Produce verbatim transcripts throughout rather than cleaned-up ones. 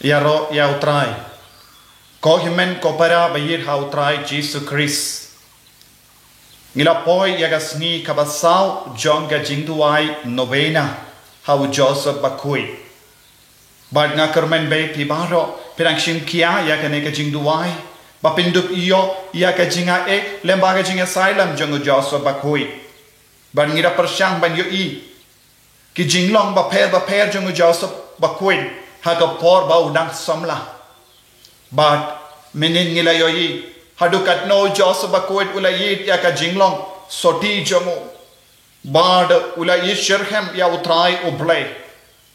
Ïaroh ïa U Trai. Ko hynmen ko para ba ïeit ha U Trai Jisu Khrist. Ngi la poi ïa ka sngi kaba saw jong ka jingduwai novena ha u Joseph Bakhuid. Bad nga kyrmen ba phi baroh phi dang shim khia ïa kane ka jingduwai, ba phin dup ïoh ïa ka jingaiei lem bad ka jingïasyllem jong u Joseph Bakhuid. Bad ngi da pyrshang ban ïohi ki jinglong bapher bapher jong u Joseph Bakhuid ha ka por ba u dang samla. Bad mynhynnin ngi la ïohi haduh katno u Joseph Bakhuid u la ïeit ïa ka jinglong sotti jong u. Bad u la ïeit shitrhem ïa U Trai U Blei.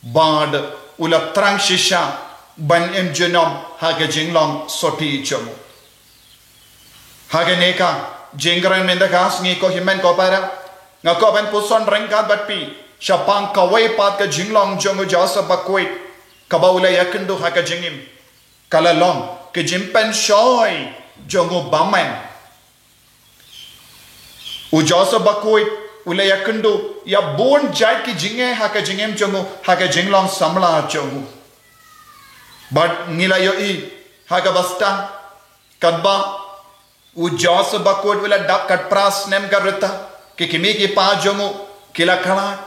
Bad u la thrang shisha ban im junom ha ka jinglong sotti jong u. Ha kane ka jingkren mynta ka sngi, ko hynmen ko para, nga kwah ban puson ryngkat bad phi shaphang kawei pat ka jinglong jong u Joseph Bakhuid kaba u la ïakynduh ha ka jingim. Ka la long ka jingpynshoi jong u bymman. U Joseph Bakhuid u la ïakynduh ïa bun jait ki jingeh ha ka jingim jong u, ha ka jinglong samla jong u. Bad ngi la ïohi ha kaba sdang katba u Joseph Bakhuid u la dap khatphra snem ka rta, ki kmie ki kpa jong u ki la khlad.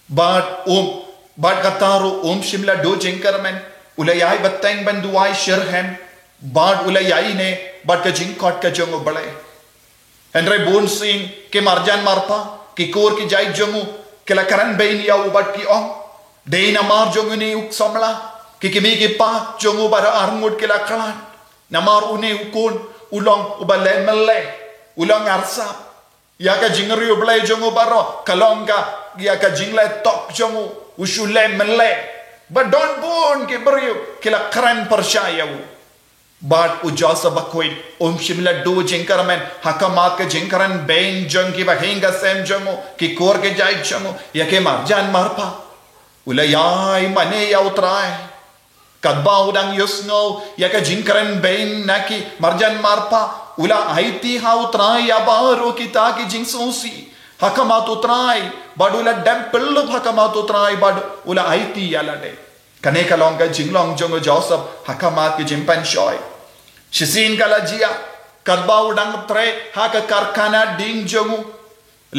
Bad um, bad kata ruh um shym la duh jingkyrmen, u la ïai bteng ban duwai shitrhem, bad u la ïaineh bad ka jingkhot ka jong U Blei. Hynrei bunsien ki marjan marpa, ki kur ki jait jong u ki la kren beiñ ïa u bad ki ong, dei namar jong une u samla ki kmie ki kpa jong u baroh arngut ki la khlad. Namar une u khun u long uba leh myllei, u long arsap. Ïa ka jingriewblei jong u baroh ka long ka ïa ka jingleh tok jong u, u shu leh myllei. Ba don bun ki briew ki la kren pyrshah ïa u. Bad u Joseph Bakhuid um shym la duh jingkyrmen ha khmat ka jingkren beiñ jong ki bahaïing hasem jong u, ki kur ki jait jong u, ïa ki marjan marpa. U la ïai mane ïa U Trai. Katba u dang ïohsngew ïa ka jingkren beiñ na ki marjan marpa, u la aiti ha U Trai ïa baroh kita ki jingsngewsih ha khmat U Trai, bad u la dem pyllup ha khmat U Trai, bad u la aiti ïa lade. Kane ka long ka jinglong jong u Joseph ha khmat ki jingpynshoi. Shisien ka la jia, katba u dang trei ha ka karkhana dieng jong u,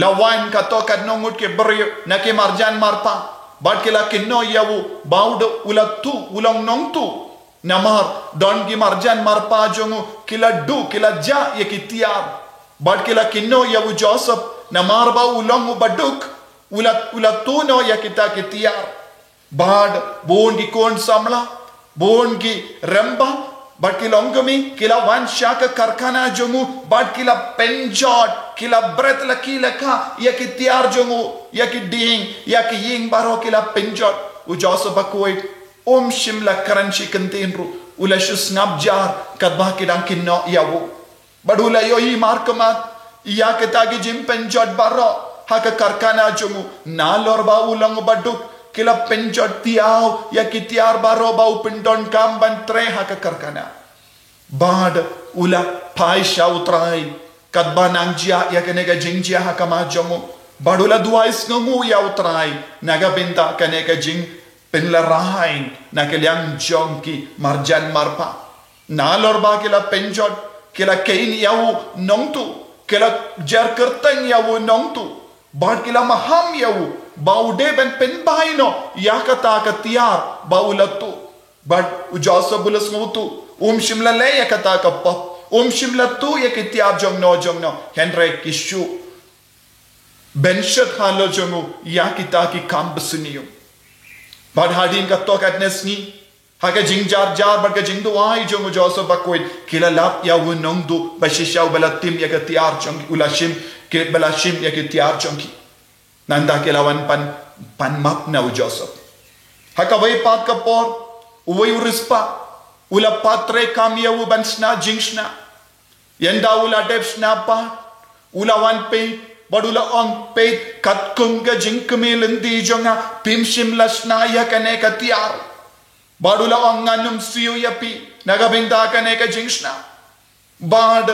la wan katto katno ngut ki briew na ki marjan marpa, bad ki la kynnoh ïa u ba u dei u la tuh, u long nongtuh. Namar don ki marjan marpa jong u ki la duh, ki la jah ïa ki tiar. Bad ki la kynnoh ïa u Joseph namar ba u long u baduk, u la, u la tuh noh ïa kita ki tiar. Bad bun ki khun samla, bun ki rangbah, bad ki longkmie ki la wan sha ka karkhana jong u, bad ki la pynjot, ki la bret la ki la ka ïa ki tiar jong u, ïa ki dieng, ïa ki ïing baroh ki la pynjot. U Joseph Bakhuid um shym la kren shi kyntien ruh, u la shu sngap jar katba ki dang kynnoh ïa u. Bad u la ïohi markhmat ïa kita ki jingpynjot baroh ha ka karkhana jong u. Nalor ba u long u baduk, ki la pynjot thiaw ïa ki tiar baroh ba u pyndonkam ban trei ha ka karkhana. Bad u la phai sha U Trai katba nang jia ïa kane ka jingjia ha khmat jong u. Bad u la duwai sngewnguh ïa U Trai na ka bynta kane ka jing pynlehrain na ka liang jong ki marjan marpa. Nalor ba ki la pynjot, ki la kheiñ ïa u nongtuh, ki la jer kyrteng ïa u nongtuh, bad ki la maham ïa u ba u dei ban pynbai noh ïa kata ka tiar ba u la tuh. Bad u Joseph u la sngewthuh, um shym la leh ïa kata ka pop, um shym la tuh ïa ki tiar jongno jongno, hynrei ki shu bynshit halor jong u ïa kita ki kam basniew. Bad hadien katto katne sngi, ha ka jingjarjar bad ka jingduwai jong u Joseph Bakhuid, ki la lap ïa u nongtuh ba shisha uba la tim ïa ki tiar jong ki, u la shim, ki ba la shim ïa ki tiar jong ki. Nangta ki la wan pan, pan map na u Joseph. Ha kawei pat ka por, uwei u riewspah u la pat treikam ïa u ban shna jingshna. Ynda u la dep shna pat, u la wan peit, bad u la ong, peit, katkum ka jingkmie lynti jong nga, phim shym la shna ïa kane ka tiar. Bad u la ong, ngan ym siew ïa phi na ka bynta kane ka jingshna. Bad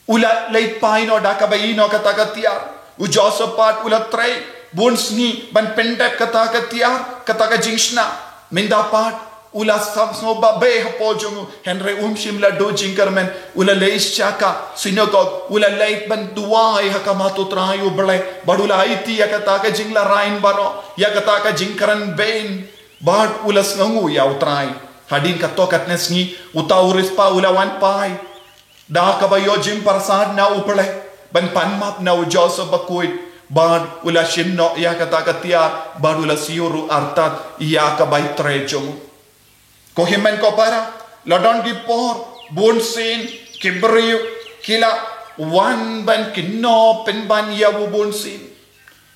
u la leit phai noh da kaba ïehnoh kata ka tiar. U Joseph pat u la trei bun sngi ban pyndep kata ka tiar, kata ka jingshna. Mynta pat u la sngew ba beh hapoh jong u, hynrei um shym la duh jingkyrmen. U la leit sha ka synagog, u la leit ban duwai ha khmat u Trai u Blei, bad u la aiti ïa kata ka jinglarai baroh, ïa kata ka jingkren beiñ, bad u la sngewnguh ïa u Trai. Hadien katto katne sngi uta u riewspah u la wan phai da kaba ïoh jingpyrsad na u Blei ban pan map na u Joseph bakhuid, bad u la shim noh ïa kata ka tiar bad u la siew ruh artat ïa ka bai trei jong u. Ko hynmen ko para, la don ki por bunsien ki briew ki la wan ban kynnoh pynban ïa u bunsien.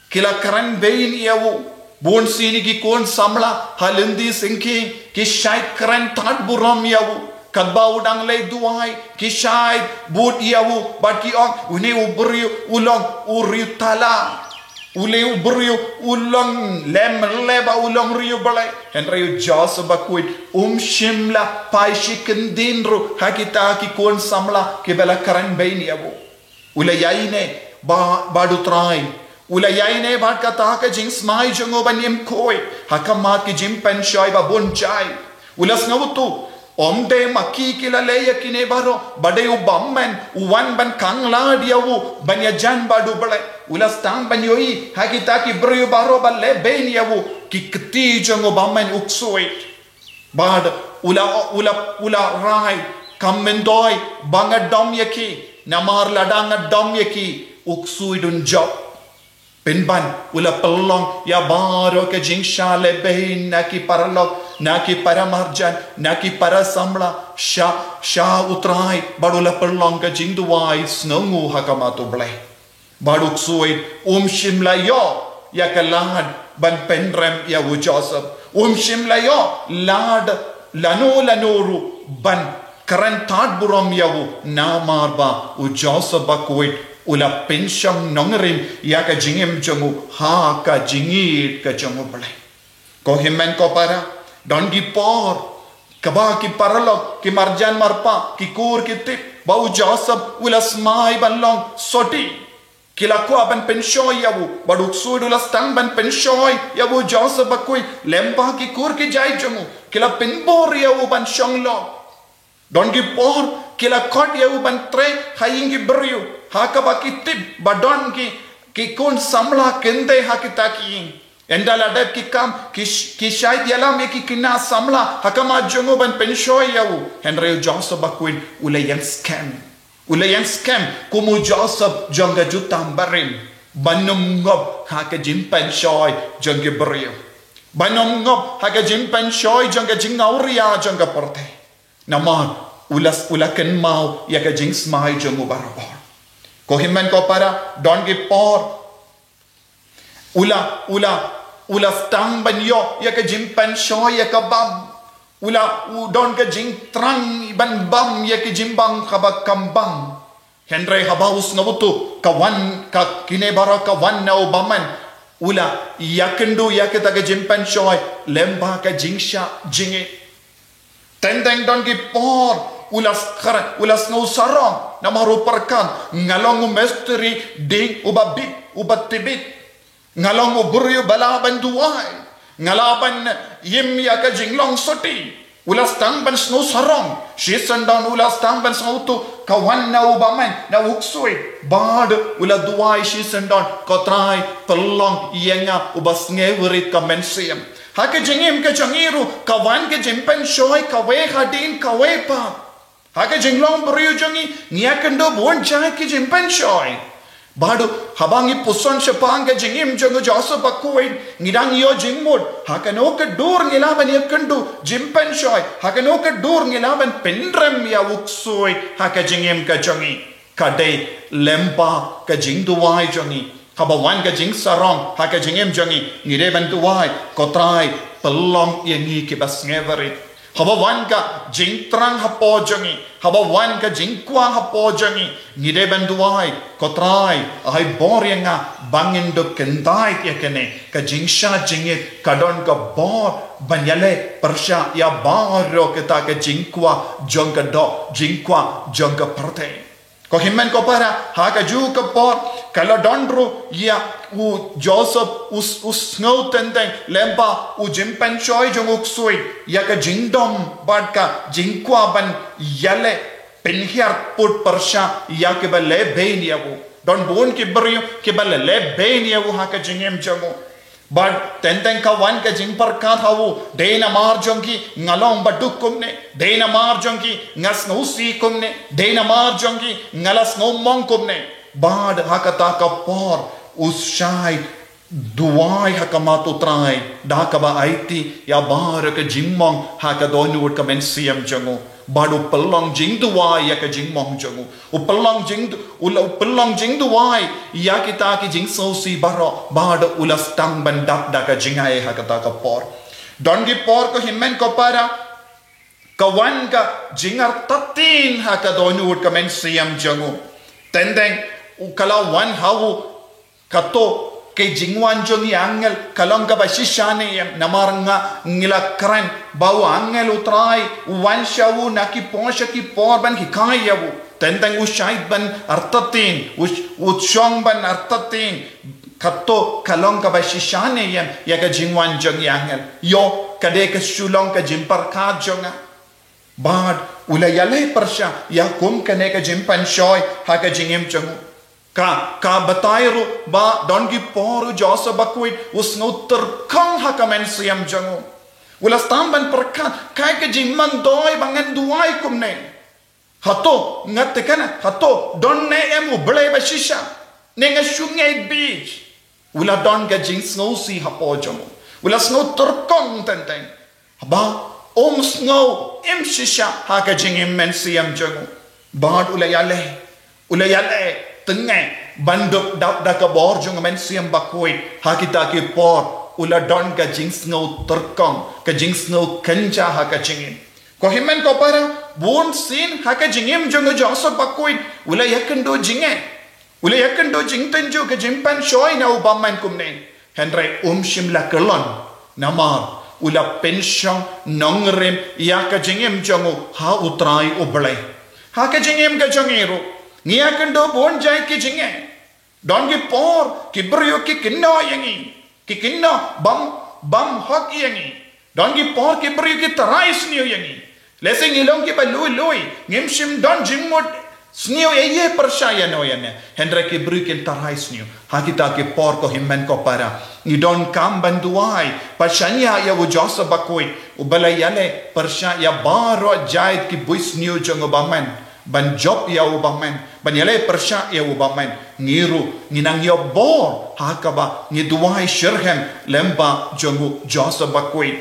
Ki la kren beiñ ïa u. Bunsien ki khun samla ha lynti syngkien ki shait kren tad burom ïa u. Katba u dang leit duwai ki shait bud ïa u bad ki ong, une u briew u long u riewtala. Une u briew u long lem lem ba u long riewblei. Hynrei u Joseph bakhuid um shym la phai shi kyndin ruh ha kita ki khun samla kiba la kren beiñ ïa u. U la ïaineh bad u Trai. U la ïaineh bad kata ka jingsmai jong u ban im khuid ha khmat ki jingpynshoi ba bun jait. U la sngewthuh, ym dei ma ki ki la leh ïa kine baroh, ba dei u bymman u wan ban khanglad ïa u ban ïajan bad u Blei. U la sdang ban ïohi ha kita ki briew baroh ba leh beiñ ïa u, ki kti jong u bymman u ksuid. Bad u la, u la, u la rai, kam myntoi ba nga dom ïa ki, namar lada nga dom ïa ki u ksuid un jop. Pynban u la pynlong ïa baroh ka jingshah leh beiñ na ki paralok, na ki paramarjan, na ki parasamla sha, sha u Trai, bad u la pynlong ka jingduwai sngewnguh ha khmat u Blei. Bad u ksuid um shym la ïoh ïa ka lad ban pynrem ïa u Joseph. Um shym la ïoh lad lano lano ruh ban kren tad burom ïa u, namar ba u Joseph bakhuid u la pynshong nongrim ïa ka jingim jong u ha ka jingïeit ka jong u Blei. Ko hynmen ko para, don ki por kaba ki paralok, ki marjan marpa, ki kur ki tip ba u Joseph u la smai ban long sotti. Ki la kwah ban pynshoi ïa u, bad u ksuid u la sdang ban pynshoi ïa u Joseph bakhuid lyngba ki kur ki jait jong u. Ki la pynbor ïa u ban shong lok. Don ki por ki la khot ïa u ban trei ha ïing ki briew, ha kaba ki tip ba don ki, ki khun samla kynthei ha kita ki ïing. Ynda la dep ki kam, ki sh-, ki shait ïalam ïa ki khynnah samla ha khmat jong u ban pynshoi ïa u. Hynrei u Joseph bakhuid u la ïeng skhem. U la ïeng skhem kum u Joseph jong ka jutang barim, ban ym ngop ha ka jingpynshoi jong ki briew, ban ym ngop ha ka jingpynshoi jong ka jingawria jong ka pyrthei. Namar u la, u la kynmaw ïa ka jingsmai jong u barabor. Ko hynmen ko para, don ki por u la, u la, u la sdang ban ïoh ïa ka jingpynshoi ïa ka bam. U la, u don ka jingthrang ban bam ïa ka jingbam kaba kam bam. Hynrei haba u sngewthuh ka wan, ka kine baroh ka wan na u bymman, u la ïakynduh ïa kita ka jingpynshoi lyngba ka jingshah jingit. Teng teng don ki por u la skar, u la sngew sarong, namar u pyrkhat, nga long u mistri dieng uba bit, uba tbit. Nga long u briew ba lah ban duwai, nga lah ban im ïa ka jinglong sotti. U la sdang ban sngew sarong. Shisien don u la sdang ban sngewthuh ka wan na u bymman, na u ksuid. Bad u la duwai shisien don, ko Trai, pynlong ïa nga uba sngewrit ka mynsiem. Ha ka jingim ka jong ngi ruh ka wan ka jingpynshoi kawei hadien kawei pat. Ha ka jinglong briew jong ngi, ngi ïakynduh bun jait ki jingpynshoi. Bad haba ngi puson shaphang ka jingim jong u Joseph bakhuid, ngi dang ïoh jingmut ha kano ka dur ngi lah ban ïakynduh jingpynshoi, ha kano ka dur ngi lah ban pynrem ïa u ksuid ha ka jingim ka jong ngi. Ka dei lyngba ka jingduwai jong ngi. Haba wan ka jingsarong ha ka jingim jong ngi, ngi dei ban duwai, ko Trai, pynlong ïa ngi kiba sngewrit. Haba wan ka jingthrang hapoh jong ngi, haba wan ka jingkwah hapoh jong ngi, ngi dei ban duwai, ko Trai, ai bor ïa nga ba ngin dup kyntait ïa kane ka jingshah jingit, ka don ka bor ban ïaleh pyrshah ïa baroh kita ka jingkwah jong ka doh, jingkwah jong ka pyrthei. Ko hynmen ko para, ha kajuh ka por, ka la don ruh ïa u Joseph u s-, u sngew teng teng lem bad u jingpynshoi jong u ksuid ïa ka jingdom bad ka jingkwah ban ïaleh pynhiar put pyrshah ïa kiba leh beiñ ïa u. Don bun ki briew kiba la leh beiñ ïa u ha ka jingim jong u. Bad teng teng ka wan ka jingpyrkhat ha u, dei namar jong ki nga long baduk kumne, dei namar jong ki nga sngewsih kumne, dei namar jong ki nga la sngewmong kumne. Bad ha kata ka por u shai duwai ha khmat u Trai da kaba aiti ïa baroh ka jingmong ha ka dohnud ka mynsiem jong u. Bad u pynlong jingduwai ïa ka jingmong jong u. U pynlong jing, u la, u pynlong jingduwai ïa kita ki jingsngewsih baroh, bad u la sdang ban dap da ka jingai ha kata ka por. Don ki por ko hynmen ko para, ka wan ka jingartatien ha ka dohnud ka mynsiem jong u. Teng teng u ka la wan ha u, kato ka jingwan jong i angel ka long kaba shisha ne em, namar nga ngi la kren ba u angel u Trai u wan sha u na ki por sha ki por ban hikai ïa u. Teng teng u shait ban artatien, u, u shong ban artatien, kato ka long kaba shisha ne em ïa ka jingwan jong i angel. Ïoh, ka dei ka shu long ka jingpyrkhat jong nga. Bad u la ïaleh pyrshah ïa kum kane ka jingpynshoi ha ka jingim jong u. Ka, ka batai ruh ba don ki por u Joseph Bakhuid u sngew tyrkhong ha ka mynsiem jong u. U la sdang ban pyrkhat, kaei ka jingmyntoi ba ngan duwai kumne. Hato nga te kana, hato don ne em u Blei ba shisha, ne nga shu ngeit beit. U la don ka jingsngewsih hapoh jong u. U la sngew tyrkhong teng teng. Ba um sngew im shisha ha ka jingim mynsiem jong u. Bad u la ïaleh, u la ïaleh teng teng ban dap da ka bor jong u Mynsiem Bakhuid. Ha kita ki por u la don ka jingsngew tyrkhong, ka jingsngew kynja ha ka jingim. Ko hynmen ko para, bun sien ha ka jingim jong u Joseph Bakhuid u la ïakynduh jingeh. U la ïakynduh jingtynjuh ka jingpynshoi na u bymman kumne. Hynrei um shym la kyllon, namar u la pynshong nongrim ïa ka jingim jong u ha u Trai u Blei. Ha ka jingim ka jong ngi ruh, ngi ïakynduh bun jait ki jingeh. Don ki por ki briew ki kynnoh ïa ngi, ki kynnoh bym, bym hok ïa ngi. Don ki por ki briew ki tharai sniew ïa ngi. Lehse ngi long kiba lui lui, ngim shym don jingmut sniew ïa ei pyrshah ïano ïano. Hynrei ki briew kin tharai sniew. Ha kita ki por ko hynmen ko para, ngi donkam ban duwai, ban shaniah ïa u Joseph Bakhuid uba la ïaleh pyrshah ïa baroh jait ki buit sniew jong u bymman, ban jop ïa u bymman, ban ïaleh pyrshah ïa u bymman. Ngi ruh ngi nang ïoh bor ha kaba ngi duwai shitrhem lem bad jong u Joseph Bakhuid.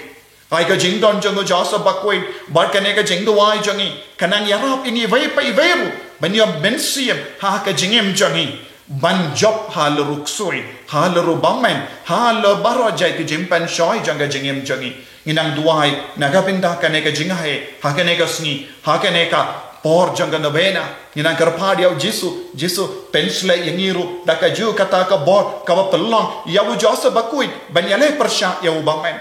Ai ka jingdon jong u Joseph Bakhuid bad kane ka jingduwai jong ngi ka nang ïarap ïa ngi iwei pa iwei ruh ban ïoh mynsiem ha ka jingim jong ngi, ban jop halor u ksuid, halor u bymman, halor baroh jait ki jingpynshoi jong ka jingim jong ngi. Ngi nang duwai na ka bynta kane ka jingaiei ha kane ka sngi, ha kane ka por jong ka novena. Ngi nang kyrpad ïa u Jisu, Jisu pynshlei ïa ngi ruh da kajuh kata ka bor kaba pynlong ïa u Joseph Bakhuid ban ïaleh pyrshah ïa u bymman.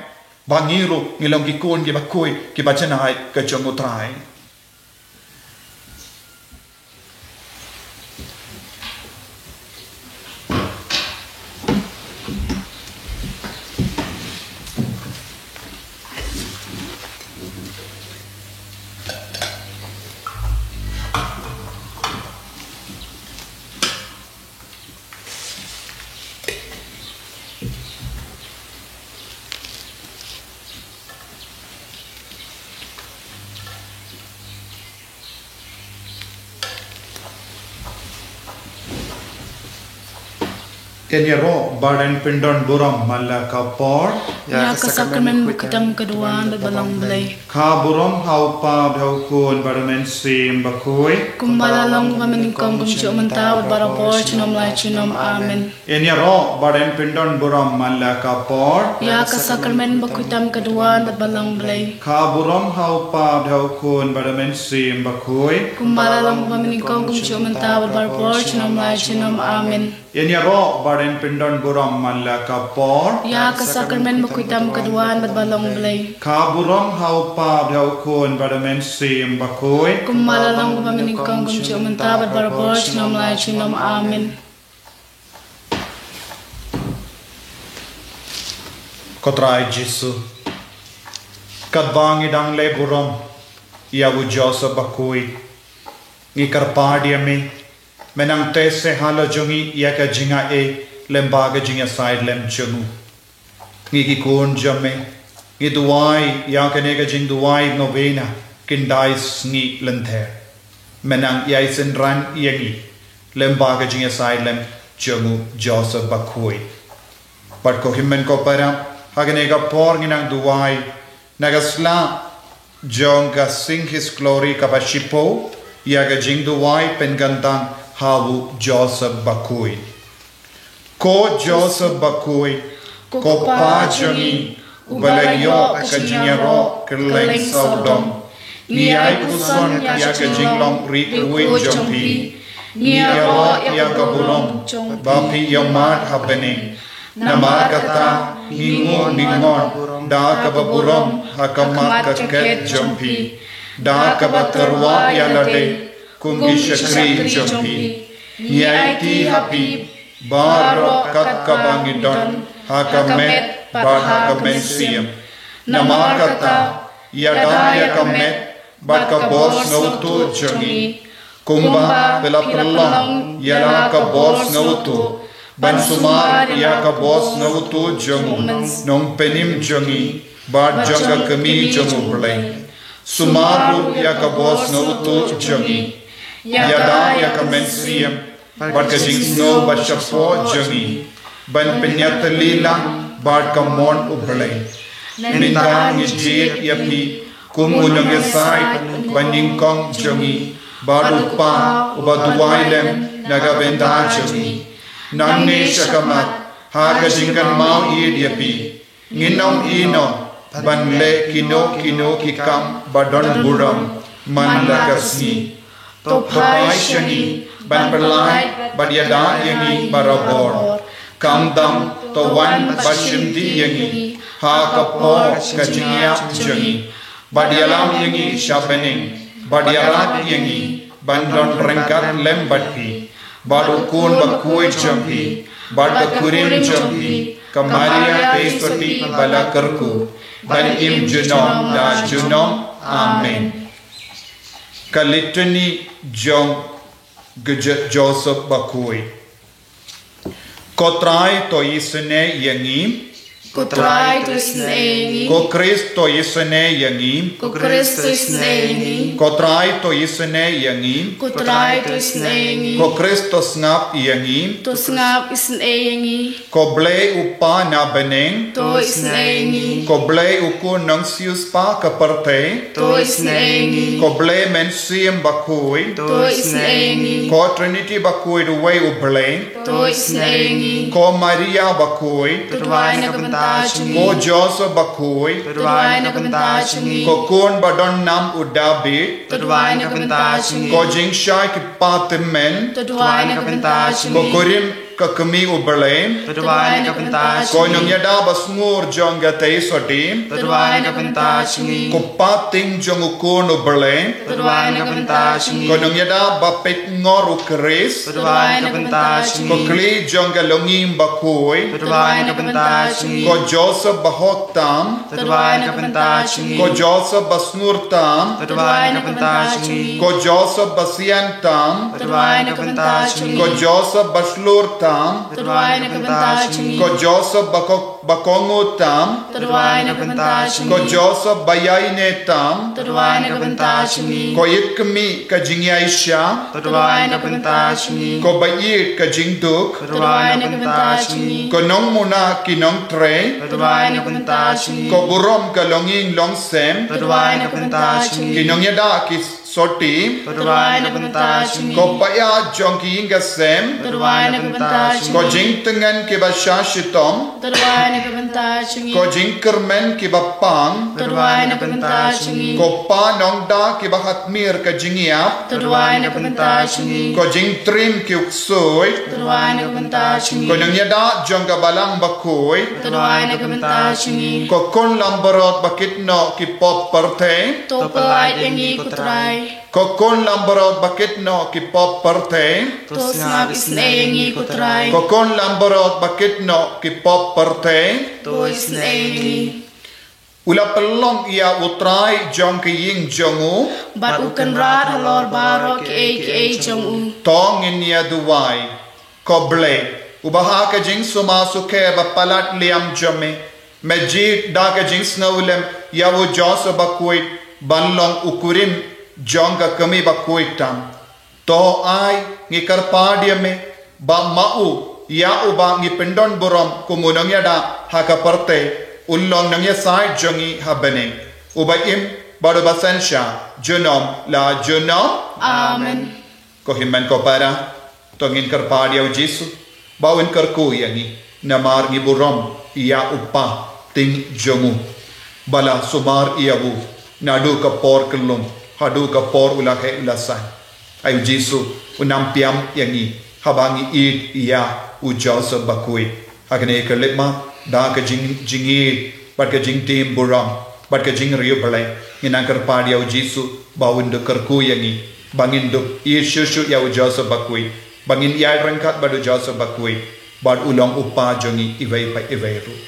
Ba ngi ruh ngi long ki khun kiba khuid, kiba janai ka jong u Trai. Yn ïaroh bad yn pyndon burom man la ka por. Ïa ka sakramen bakhuid tam ka duwan bad ba long Blei. Kha burom ha u Kpa bad ha u Khun bad ha u Mynsiem Bakhuid. Kumba la long ba mynnyngkong kumjuh mynta bad barabor junom la junom. Amen. Yn ïaroh bad yn pyndon burom man la ka por. Ïa ka sakramen bakhuid tam ka duwan bad ba long Blei. Kha burom ha u Kpa bad ha u Khun bad ha u Mynsiem Bakhuid. Kumba la long ba mynnyngkong kumjuh mynta bad barabor junom la junom. Amen. Ïaroh ba ren pyndon burom man la ka por. Ïa ka sakramen bakhuid tam ka duwan bad ba long Blei. Ka burom ha u Kpa bad ha u Khun bad ha u Mynsiem Bakhuid. Kumba la long, kumba mynnyngkong, kumjuh mynta bad barabor junom la junom. Amen. Ko Trai Jisu, katba ngi dang leh burom ïa u Joseph Bakhuid, ngi kyrpad ïa me, men nang teh seh halor jong ngi ïa ka jingaiei lem bad ka jingïasaid lem jong u. Ngi ki khun jong me, ngi duwai ïa kane ka jingduwai novena khyndai sngi lynter. Men nang ïai synran ïa ngi lem bad ka jingïasaid lem jong u Joseph Bakhuid. Bad ko hynmen ko para, ha kane ka por ngi nang duwai na ka sla jong ka Sing His Glory kaba shiphew, ïa ka jingduwai pynkyntang ha u Joseph Bakhuid. Ko Joseph Bakhuid, ko Kpa jong ngi, uba la ïoh ka jingïaroh kylleng sawdong, ngi ai puson ïa ka jinglong ri khuid jong phi. Ngi ïaroh ïa ka burom ba phi ïohmad ha bneng. Namar kata ngi nguh ngi ngon da kaba burom ha khmat ka khet jong phi, da kaba tyrwa ïa lade kum ki shakri jong phi. Ngi aiti ha phi baroh kat kaba ngi don ha ka met bad ha ka mynsiem. Namar kata, ïada ïa ka met bad ka bor sngewthuh jong ngi, kumba phi la pynlong ïa la ka bor sngewthuh, ban sumar ïa ka bor sngewthuh jong u Nongpynim jong ngi bad jong ka kmie jong U Blei. Sumar ruh ïa ka bor sngewthuh jong ngi. Ïada ïa ka mynsiem bad ka jingsngew ba shapoh jong ngi ban pynïatylli lang bad ka mon U Blei. Mynta ngi jied ïa phi kum u nongïasaid ba nyngkong jong ngi bad u Kpa uba duwai lem na ka bynta jong ngi. Nangne shakhmat ha ka jingkynmaw ïeit ïa phi, ngin ym ïehnoh ban leh kino kino ki kam ba don burom man la ka sngi. To phai sha ngi ban pynlait bad ïada ïa ngi barabor. Khamtam to wan bad shim dih ïa ngi ha ka por ka jingïap jong ngi, bad ïalam ïa ngi sha bneng, bad ïarap ïa ngi ban don ryngkat lem bad phi, bad u Khun Bakhuid jong phi, bad ka kurim jong phi, ka Maria Theisotti ba la kyrkhu, ban im junom la junom. Amen. Ka Litany jong u Jo- Joseph Bakhuid. Ko Trai to isynei ïa ngi. Ko Trai to isynei ïa ngi. Ko Khrist to isynei ïa ngi. Ko Khrist to isynei ïa ngi. Ko Trai to isynei ïa ngi. Ko Trai to isynei ïa ngi. Ko Khrist to sngap ïa ngi. To sngap isynei ïa ngi. Ko Blei u Kpa na bneng. To isynei ïa ngi. Ko Blei u Khun Nongsiewspah ka pyrthei. To isynei ïa ngi. Ko Blei Mynsiem Bakhuid. To isynei ïa ngi. Ko Trinity Bakhuid uwei U Blei. To isynei ïa ngi. Ko Maria Bakhuid. To duwai na ka bynta jong ngi. Ko Joseph Bakhuid. To duwai na ka bynta jong ngi. Ko Khun ba don nam u Dabid. To duwai na ka bynta jong ngi. Ko Jingshai ki kpa tymmen. To duwai na ka bynta jong ngi. Ko Kurim ka Kmie U Blei. To duwai na ka bynta jong ngi. Ko Nongïada ba sngur jong ka Theisotti. To duwai na ka bynta jong ngi. Ko Pateng jong U Khun U Blei. To duwai na ka bynta jong ngi. Ko Nongïada ba peit ngor U Khrist. To duwai na ka bynta jong ngi. Ko Khlieh jong ka Longïing Bakhuid. To duwai na ka bynta jong ngi. Ko Joseph ba hok tam. To duwai na ka bynta jong ngi. Ko Joseph ba sngur tam. To duwai na ka bynta jong ngi. Ko Joseph ba sian tam. To duwai na ka bynta jong ngi. Ko Joseph ba shlur tam. To duwai na ka bynta jong ngi. Ko Joseph ba ko- ba kohnguh tam. To duwai na ka bynta jong ngi. Ko Joseph ba ïaineh tam. To duwai na ka bynta jong ngi. Ko Ïeit Kmie ka Jingïaishah. To duwai na ka bynta jong ngi. Ko Baieit ka Jingduk. To duwai na ka bynta jong ngi. Ko Nongmuna ki nongtrei. To duwai na ka bynta jong ngi. Ko Burom ka Longïing Longsem. To duwai na ka bynta jong ngi. Ki Nongïada ki soti. To duwai na ka bynta jong ngi. Ko paia jong ki ïing ka sem. To duwai na ka bynta jong ngi. Ko jingtngen kiba sha shitom. To duwai na ka bynta jong ngi. Ko jingkyrmen kiba pang. To duwai na ka bynta jong ngi. Ko pa nongda kiba hat mir ka jingïap. To duwai na ka bynta jong ngi. Ko jingtrim ki u ksuid. To duwai na ka bynta jong ngi. Ko nongïada jong ka balang bakhuid. To duwai na ka bynta jong ngi. Ko khun langbrot ba kit noh ki pop pyrthei. To pynlait ïa ngi ko Trai. Ko khun langbrot ba kit noh ki pop pyrthei. To sngap isynei ïa ngi ko Trai. Ko khun langbrot ba kit noh ki pop pyrthei. To isynei ïa ngi. U la pynlong ïa u trai jong ka ïing jong u. Bad u kynrad halor baroh kiei kiei jong u. To ngin ïa duwai. Ko Blei, uba ha ka jingsumar sukher ba palat liam jong me, me jied da ka jingsngewlem ïa u Joseph bakhuid ban long u kurim jong ka kmie bakhuid tam. To ai ngi kyrpad ïa me ba ma u, ïa uba ngi pyndon burom kum u nongïada ha ka pyrthei, un long nongïasaid jong ngi ha bneng, uba im bad uba synshar junom la junom. Amen. Ko hynmen ko para, to ngin kyrpad ïa u Jisu ba un kyrkhu ïa ngi, namar ngi burom ïa u Pa tieng jong u ba la sumar ïa u naduh ka por kyllum haduh ka por u la heh u la san. Ai u Jisu un nang pynïap ïa ngi haba ngi ïeit ïa u Joseph bakhuid. Ha kane ka lipmat, da ka jing, jingïeit bad ka jingtim burom bad ka jingriewblei, ngin nang kyrpad ïa u Jisu ba un da kyrkhu ïa ngi ba ngin da ïeit shuh shuh ïa u Joseph bakhuid, ba ngin ïaid ryngkat bad u Joseph bakhuid, bad u long u Pa jong ngi iwei pa iwei ruh.